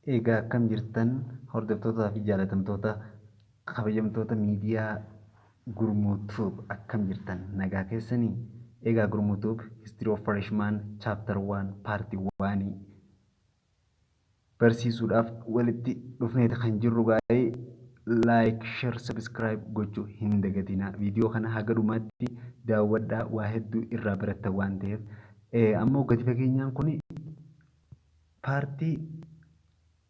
Egaa akkam jirtan hordoftootaa fi jaalatamtoota kabajamtoota miidiyaa Gurmuu Tube, akkam jirtan, nagaa keessanii? Egaa Gurmuu Tube History of Freshman Chapter 1 Part 1 barsiisuudhaaf walitti dhufneeti kan jirru. Gaa'ee like, share, subscribe gochuu hin dagatinaa. Viidiyoo kana haga dhumaatti daawwadhaa, waa hedduu irraa barattan waan ta'eef. Ammoo gadi fageenyaan kun paartii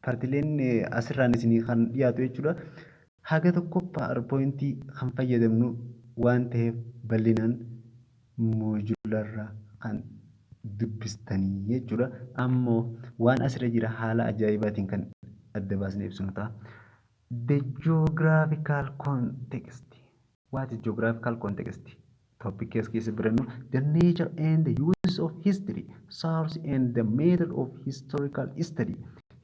paartileen asirraan isinii kan dhiyaatu jechuudha. Haga tokko PowerPointii kan fayyadamnu waan ta'eef bal'inaan moojularraa kan dubbistanii jechuudha. Ammoo waan asirra jira haala ajaa'ibaatiin kan adda baasnee ibsinu ta'a. The geographical context. What is geographical context? Topic as keessa barannu: the nature and the use of history, source and the method of historical study,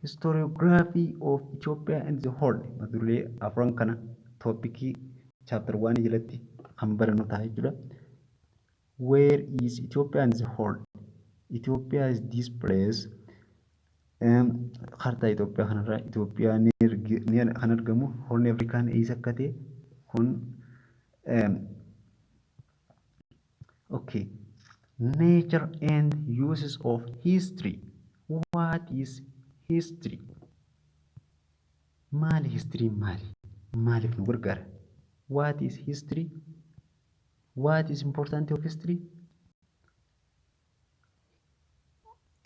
historiography of Ethiopia and the Horn. Mata duree afran kana topicii chapter 1 jalatti kan barannu ta'a jechuudha. Where is Ethiopia and the Horn? Ethiopia is this place. Kaartaa Itoophiyaa kanarraa Itoophiyaa ni kan argamu, Horn Afrikaan eessa akka ta'e kun. Okay. Nature and uses of history. What is history? Maali history? Maali? Maaliif nu gargaara? What is history? What is important of history?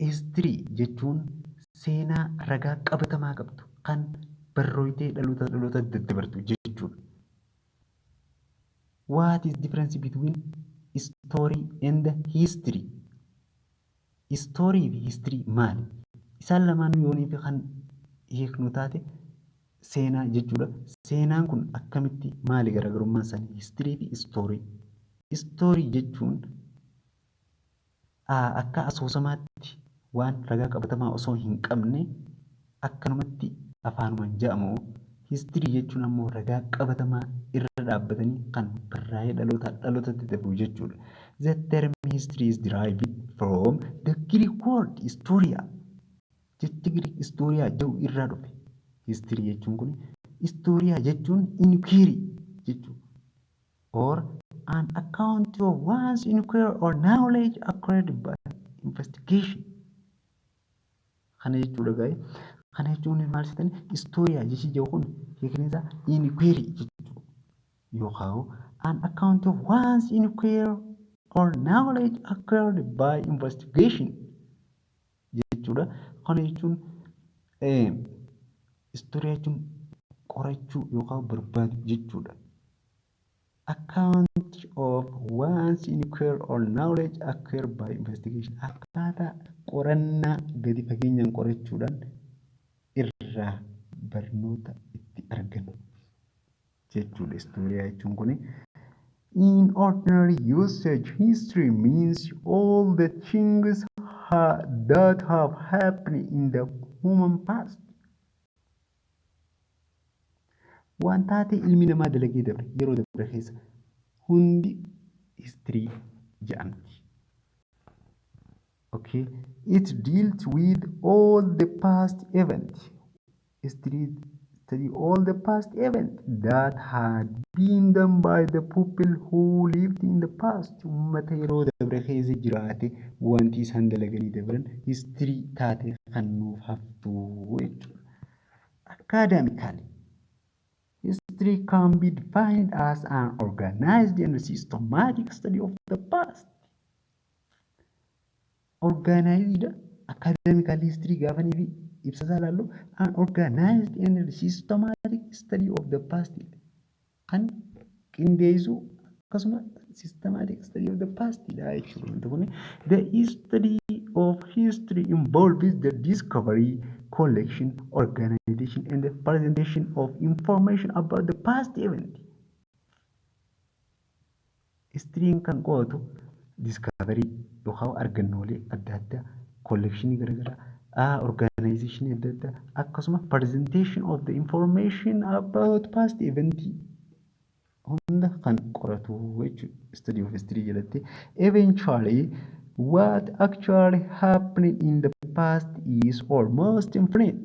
History jechuun seenaa ragaa qabatamaa qabdu kan barrooytee dhaloota dhaloota daddabartu jechuudha. What is difference between story and history? Story fi history maali? Isaan lamaanuu yoonii fi kan hiiknu taate seenaa jechuudha. Seenaan kun akkamitti, maali garaagarummaan isaanii? History fi story. Story jechuun akka asoosamaatti waan ragaa qabatamaa osoo hin qabne akkanumatti afaanumaan jedhamu. History jechuun ammoo ragaa qabatamaa irra dhaabbatanii kan barraa'ee dhalootaa dhalootatti darbu jechuudha. The term history is derived from the Greek word historia. Jechi Greek historia jedhu irraa dhufe. History jechuun kun, historia jechuun inquiry jechuudha. Or an account of one's inquiry or knowledge acquired by investigation. Kana jechuudha gaa'e. Kana jechuun maal jettan? Historia jechi jedhu kun hiikni isaa inquiry jechuudha. Yookaan an account of one's inquiry or knowledge acquired by investigation jechuudha. Kana jechuun historia jechuun qorachuu yookaan barbaadu jechuudha. Account of one's inquiry or knowledge acquired by investigation. Akkaataa qorannaa gadi fageenyaan qorachuudhaan irraa barnoota itti argannu jechuudha historia jechuun kuni. In ordinary usage, history means all the things that have happened in the human past. Waan taatee ilmi namaa dalagee dabre yeroo dabre keessa hundi history jedhamti. Okay. It deals with all the past events. History study all the past events that had been done by the people who lived in the past. Uummata yeroo dabre keessa jiraate wanti isaan dalaganii dabran history taate kan nuuf haftu jechuudha. Academically, history can be defined as an organized and systematic study of the past. Organized, academically history gaafanii fi ibsa isaa ilaallu, an organized and systematic study of the past kan qindeessu, akkasuma systematic study of the past dha jechuudha. Wanti kun, the study of history involves the discovery, collection, organization and the presentation of information about the past event. Historyn kan qo'atu discovery yookaan argannoolee adda addaa, collectionii garaagaraa, organizationii adda addaa, akkasuma presentation of the information about past event hunda kan qoratu jechuudha. Study of history jalatti. Eventually, what actually happened in the past is almost infinite.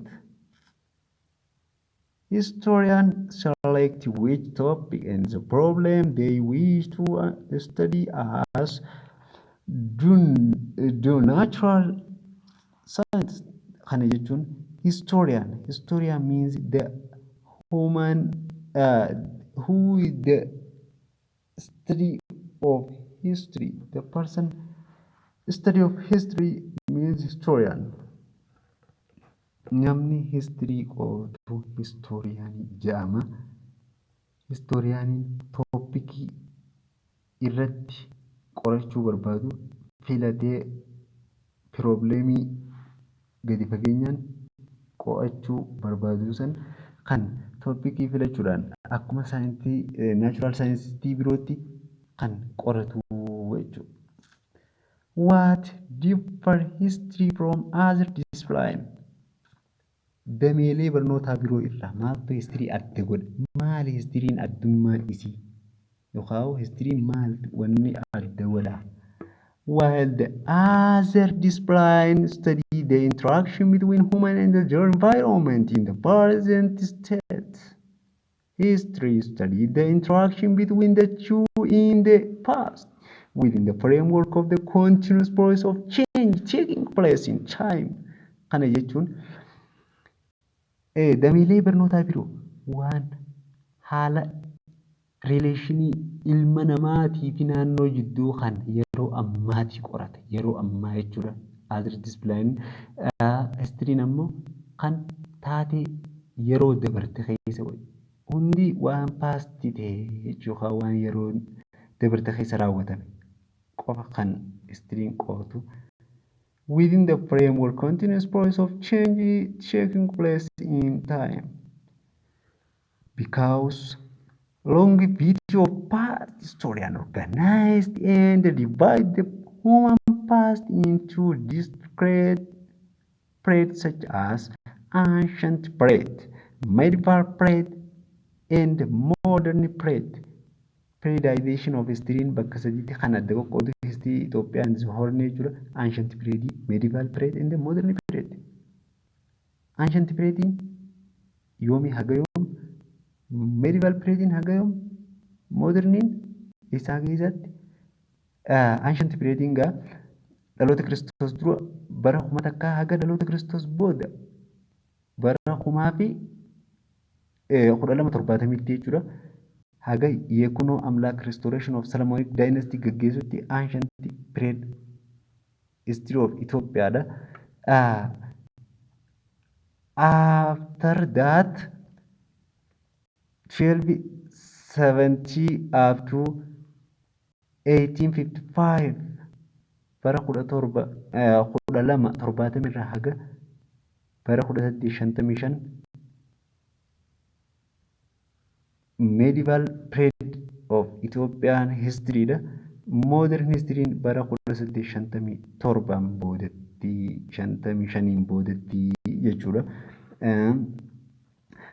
Historian select which topic and the problem they wish to study as do natural science. Kana jechuun historian means the human who is the study of history, the person study of history means historian. Namni history qo'atu historian jedhama. Historianiin topicii irratti qorachuu barbaadu filatee problemii gadi fageenyaan qo'achuu barbaadu san kan topicii filachuudhaan akkuma saayinsii natural scienceii birootti kan qoratu jechuudha. What differ history from other discipline? Dameelee barnootaa biroo irraa maaltu history adda godha? Maali historyn addummaan isii? Yookaan historyn maal wanni adda godha? While the other discipline study the interaction between human and their environment in the present state, history study the interaction between the two in the past within the framework of the continuous process of change taking place in time. Kana jechuun dameelee barnootaa biroo waan haala relationii ilma namaatii fi naannoo jidduu kan yeroo ammaati qorata. Yeroo ammaa jechuudha. Other discipline historyn ammoo kan taatee yeroo dabarte keessa hundi waan past ta'e jechuudha, waan yeroo dabarte keessa raawwatame qofa kan historyn qo'atu. Within the framework continuous process of change taking place in time. Because longevity of past historian organized and divide the human past into discrete periods such as ancient period, medieval period, and modern period. Periodization of history bakka sadiitti kan adda qoqqoodu history Itoophiyaa and Horn jechuudha. Ancient period, medieval period, and modern period. Ancient period yoomii haga yoom? Medieval period haga yoom? Moderniin isaa keessatti ancient period gaa dhaloota Kiristoos dura bara 1000 haga dhaloota Kiristoos booda bara 101270tti jechuudha. Haga Yekunoo Amlaak restoration of Solomonic dynasty gaggeessutti ancient period history of Itoophiyaadha. After that, 1270 up to 1855, bara 17 1270 irraa haga bara 1855 medieval period of Ethiopian history dha. Modern history bara 1857 boodatti, 55 boodatti jechuudha.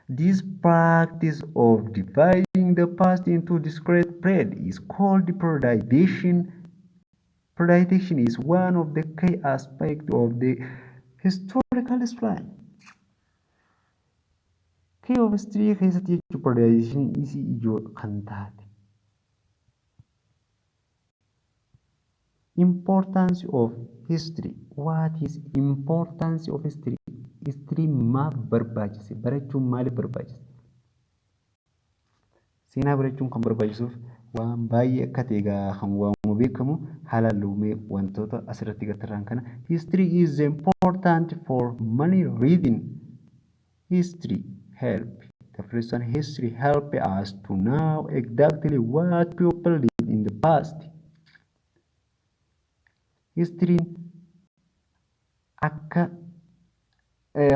This practice of dividing the past into discrete period is called periodization. Periodization is one of the key aspects of the historical discipline. Key of history keessatti jechuun periodization isii ijoo kan taate. Importance of history. What is importance of history? History maaf barbaachise? Barachuun maaliif barbaachise? Seenaa barachuun kan barbaachisuuf waan baay'ee akka ta'e egaa kan waamamu beekamu haalaan luumee wantoota asirratti gatarraan kana. History is important for many reason. History help. The first one, history help us to know exactly what people did in the past. Historyn akka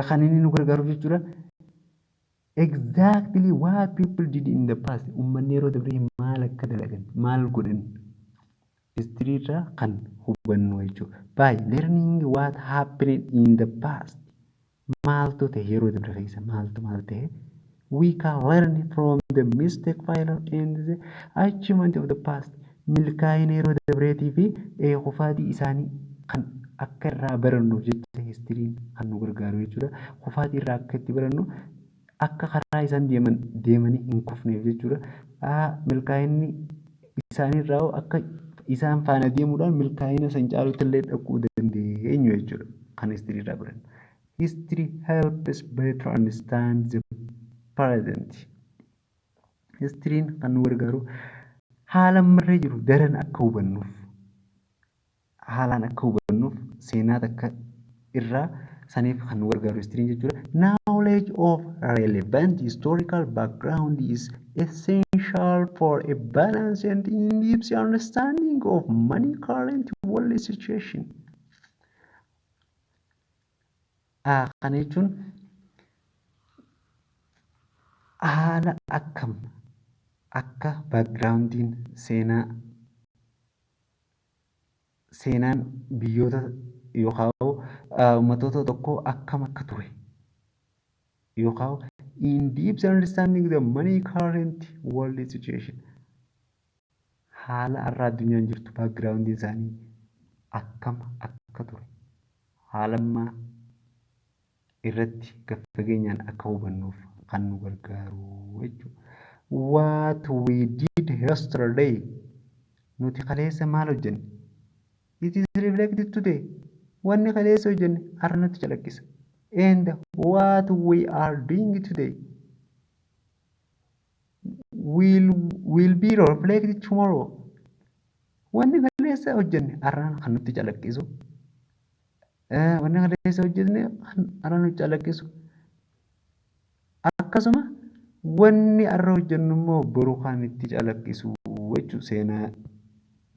kan inni nu gargaaruuf jechuudha. Exactly what people did in the past. Uummanni yeroo dabre maal akka dalagan, maal godhan history irraa kan hubannu jechuudha. By learning what happened in the past. Maaltu ta'e yeroo dabre keessa, maaltu maal ta'e? We can learn from the mistake, failure and the achievement of the past. Milkaa'ina yeroo dabreetii fi kufaatii isaanii kan akka irraa barannuuf jecha historyn kan nu gargaaru jechuudha. Kufaatii irraa akka itti barannu, Akka karaa isaan deeman deemanii hin kufneef jechuudha. Milkaa'inni isaaniirraa hoo akka isaan faana deemuudhaan milkaa'ina san caalutti illee dhaquu dandeenyu jechuudha. Kan history irraa barannu. History helps better understand the present. Histiriin kan nu gargaaru haala ammarra jiru daran akka hubannuuf, haalaan akka hubannuuf seenaa takka irraa saniif kan nu gargaaru histiriin jechuudha. Knowledge of relevant historical background is essential for a balanced and in-depth understanding of many current world situation. Kana jechuun haala akkam akka backgroundiin seenaa seenaan biyyoota yookaan uummattoota tokkoo akkam akka ture yookaan in deep understanding the many current world situation, haala har'a addunyaan jirtu backgroundiin isaanii akkam akka ture haala ammaa irratti gad fageenyaan akka hubannuuf kan nu gargaaru jechuudha. What we did yesterday, nuti kaleessa maal hojjenne? It is reflected today. Wanni kaleessa hojjenne har'a nutti calaqqisa. And what we are doing today will be reflected tomorrow. Wanni kaleessa hojjenne har'a kan nutti calaqqisu. Wanni kaleessa hojjenne kan har'a nutti calaqqisu. Akkasuma wanni har'a hojjennu immoo boru kan itti calaqqisu jechuudha seenaa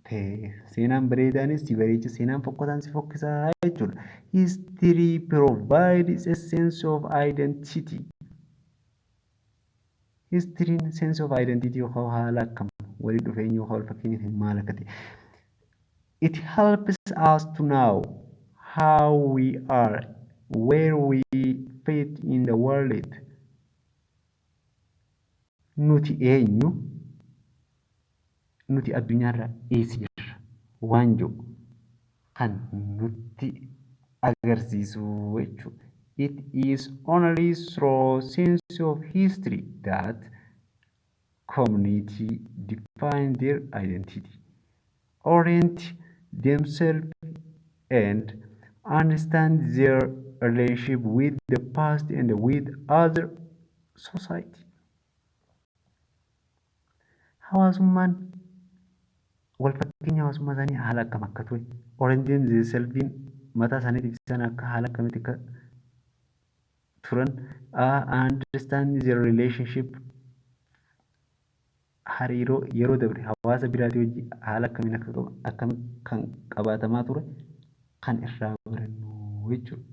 ta'e. Seenaan bareedaanis si bareecha, seenaan fokkataan si fokkisaa jechuudha. History provides a sense of identity. Histiriin sense of identity yookaan haala akkam walitti dhufeenya yookaan wal fakkeenya maal akka ta'e. It helps us to know how we are, where we fit in the world. Nuti eenyu? Nuti addunyaarra eessa jirra? Waan jedhu kan nutti agarsiisu jechuudha. It is only through sense of history that community define their identity, orient themselves and understand their relationship with the past and with other society. Hawaasummaan wal fakkeenya hawaasummaa isaanii haala akkam akka ture, orient themselves, mataa isaaniitiif isaan akka haala akkamitti akka turan, understand their relationship, hariiroo yeroo dabre hawaasa biraatii wajjin haala akkamiin akka qabu, akkam kan qabaatamaa ture kan irraa barannu jechuudha.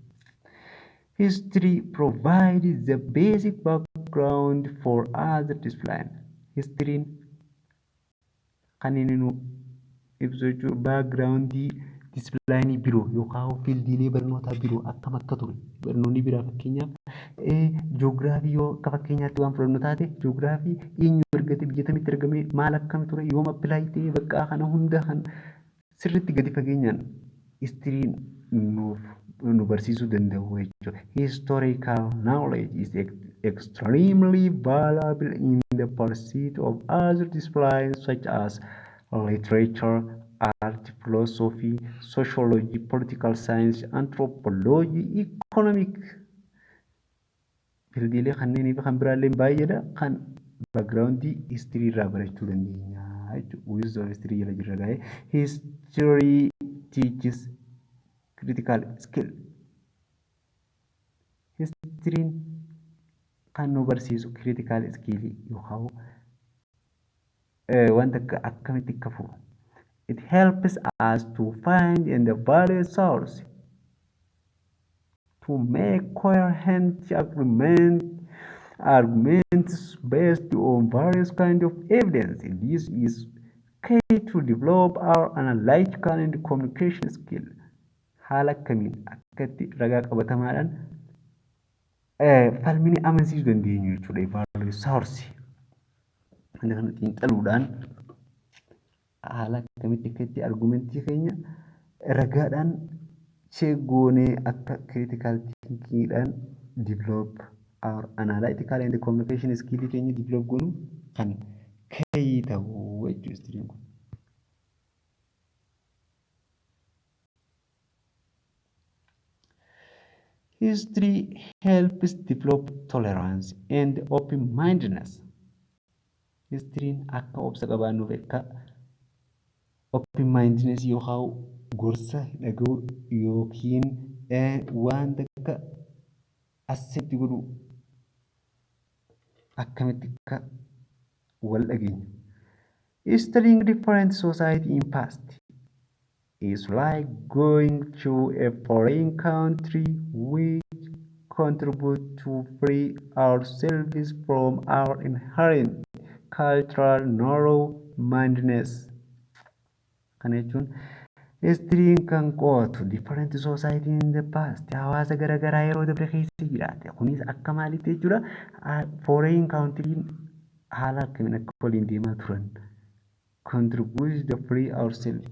History provides the basic background for other discipline. History'n kan inni nu ibsu jechuudha, backgroundii disciplineii biroo yookaan fieldiilee barnootaa biroo akkam akka ture. Barnoonni biraa, fakkeenyaaf ji'oogiraafii yoo akka fakkeenyaatti waan fudhannu taate, ji'oogiraafii eenyu argate, biyya kamitti argame, maal akkam ture, yoom apply ta'e, bakka kana hunda kan sirriitti gadi fageenyaan historyn nuuf nu barsiisuu danda'u jechuudha. Historical knowledge is extremely valuable in the pursuit of other disciplines such as literature, art, philosophy, sociology, political science, anthropology, economic. Fieldiilee kanneenii fi kan biraallee baay'eedha kan backgroundii history irraa barachuu dandeenya jechuudha. Wisdom history jala jirra gaa'ee. History teaches critical skill. Historyn kan nu barsiisu critical skill yookaan wanta akka akkamitti akka furu. It helps us to find and evaluate source, to make coherent arguments based on various kinds of evidence. This is key to develop our analytical and communication skill. Haala akkamiin akkatti ragaa qabatamaadhaan falmini amansiisuu dandeenyu jechuudha. Evaluate source. Wanta kana xiinxaluudhaan haala akkamitti akka itti argumentii keenya ragaadhaan check goonee akka critical thinkingiidhaan develop Our analytical and communication skill keenya develop goonu kan key ta'u jechuudha historyn kun. History helps develop tolerance and open-mindedness. Historyn akka obsa qabaannuuf, akka open-mindedness yookaan gorsa dhaga'uu yookiin waan takka accept godhuu, akkamitti akka wal dhageenyu. Studying different society in past is like going to a foreign country, which contribute to free ourselves from our inherent cultural narrow-mindedness. Kana jechuun historyn kan qo'atu different society in the past, hawaasa garaagaraa yeroo dabre keessa jiraate. Kunis akka maalitti jechuudha? Foreign country haala akkamiin akka waliin deemaa turan, contribute to free ourselves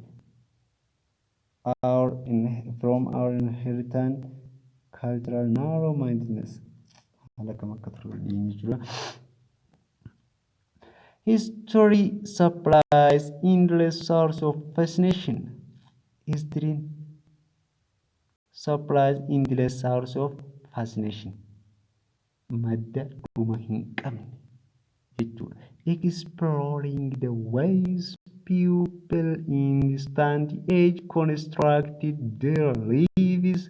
our in, from our inheritance cultural narrow mindedness, haala kam akka ture jechuudha. History supplies endless source of fascination. History supplies endless source of fascination. Madda dhuma hin qabne jechuudha. Exploring the ways people in distant age constructed their lives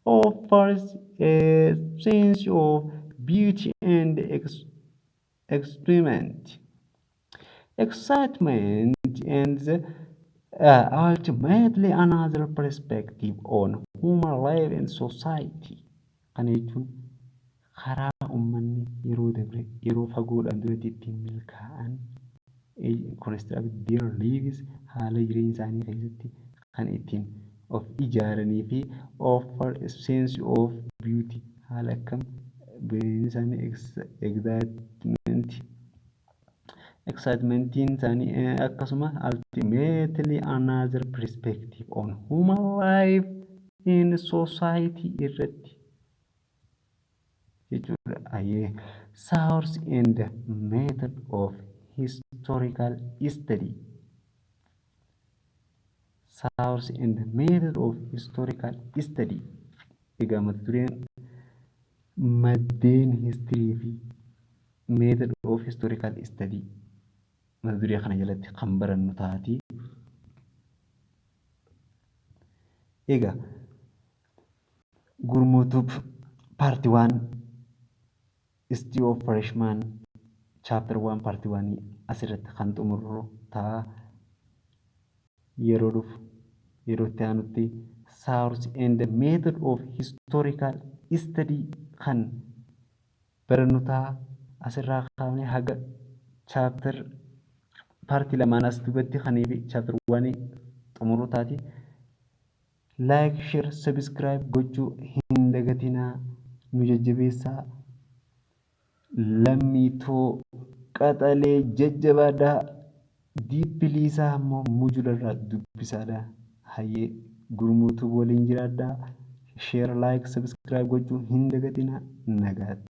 offers a sense of beauty and excitement and ultimately another perspective on human life and society. Kana jechuun karaa uummanni yeroo dabre, yeroo fagoodhaan duratti ittiin milkaa'an, construct their lives, haala jireenya isaanii keessatti kan ittiin of ijaaranii fi offer a sense of beauty, haala akkam bareedina isaanii, excitementiin isaanii, akkasuma ultimately another perspective on human life in society irratti jechuudha. Ayyee, source and method of historical study. Source and method of historical study. Egaa mata dureen maddeen history fi method of historical study mata duree kana jalatti kan barannu taati. Egaa Gurmuu Tube part 1, History of Freshman chapter 1 part 1 asirratti kan xumurru ta'a. Yeroo dhufu, yeroo itti aanutti source and method of historical study kan barannu ta'a. Asirraa kaafnee haga chapter part lamaan as duubatti kanii fi chapter 1 xumuruu taati. Like, share, subscribe gochuu hin dagatinaa, nu jajjabeessaa. Lammiitoo qaxalee jajjabaadhaa. Deeply isaa immoo mujularraa dubbisaadha. Hayyee, Gurmuu Tube waliin jiraadhaa. Share, like, subscribe gochuu hin dagatinaa. Nagaatti.